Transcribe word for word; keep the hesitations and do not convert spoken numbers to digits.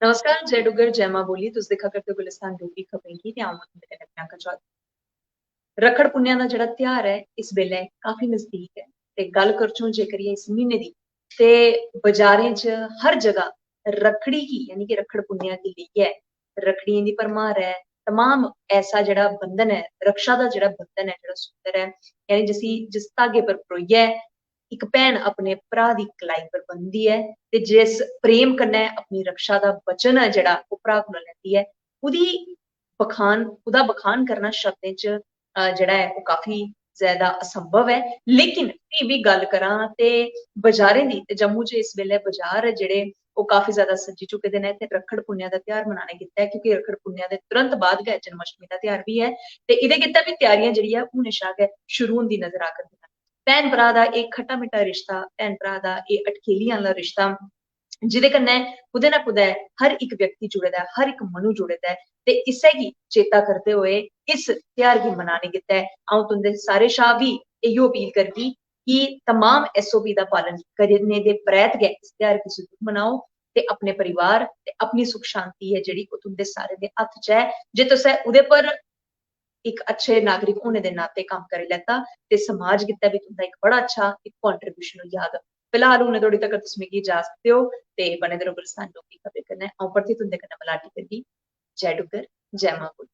नमस्कार, जय डुग्गर, जय मां बोली। तुस दिक्खा करदे ओ गुलिस्तान डोगरी खबरें गी ते अ'ऊं तुं'दे कन्नै प्रियंका चौधरी। रक्खड़ पुन्नेआ दा जेह्ड़ा ध्यार ऐ, इस बेल्लै काफी नजदीक ऐ ते गल्ल करचै जेकर इस म्हीने दी, ते बजारें च हर जगह रक्खड़ी गी, यानी कि रक्खड़ पुन्नेआ गी लेइयै रक्खड़ियें दी भरमार ऐ। तमाम ऐसा जेह्ड़ा बंधन ऐ, रक्षा दा जेह्ड़ा बंधन ऐ, जेह्ड़ा सूतर ऐ, यानी जिसी, जिस धागे पर परोइयै इक भैन अपने भ्राऽ दी कलाई पर बन्नदी ऐ ते जिस प्रेम कन्नै अपनी रक्षा दा वचन ऐ जेह्ड़ा ओह् भ्राऽ कोला लैंदी ऐ, ओह्दी बखान, ओह्दा बखान करना शब्दें च, अ, जेह्ड़ा ऐ ओह् काफी ज्यादा असंभव ऐ। लेकिन फ्ही बी गल्ल करां ते बजारें दी, ते जम्मू च इस बेल्लै बजार ऐ जेह्ड़े ओह् काफी ज्यादा सज्जी चुके दे न ते रक्खड़ पुन्नेआ दा ध्यार मनाने गित्तै, क्योंकि रक्खड़ पुन्नेआ दे तुरंत बाद गै जन्माष्टमी दा ध्यार बी ऐ ते एह्दे गित्तै बी त्यारियां जेह्ड़ी ऐ हून शा गै शुरू होंदी नजर आ करदियां। भैन भ्राऽ दा एह् खट्टा मिट्टा रिश्ता, भैन भ्राऽ दा एह् अटखेलियां आह्ला रिश्ता, जेह्दे कन्नै कुतै ना कुतै हर इक व्यक्ति जुड़े दा ऐ, हर इक मनु जुड़े दा ऐ। ते इस्सै गी चेता करदे होए इस ध्यार गी मनाने गित्तै अ'ऊं तुं'दे सारे शा बी इ'यो अपील करगी कि तमाम S O P दा पालन करने दे परैत गै इस ध्यार गी जरूर मनाओ ते अपने परिवार ते अपनी सुख शांति ऐ जेह्ड़ी ओह् तुं'दे सारे दे हत्थ च ऐ। जे तुसें ओह्दे पर इक अच्छे नागरिक होने दे नाते कम्म करी लैता ते समाज गित्तै बी तुं'दा इक बड़ा अच्छा इक contribution होई जाग। फिलहाल हुनै धोड़ी तगर तुस मिगी इजाजत देओ ते बने दे र'वो गुलिस्तान डोगरी खबरें कन्नै। अ'ऊं परतियै तुं'दे कन्नै मलाटी करगी। जय डुग्गर, जय मां बोली।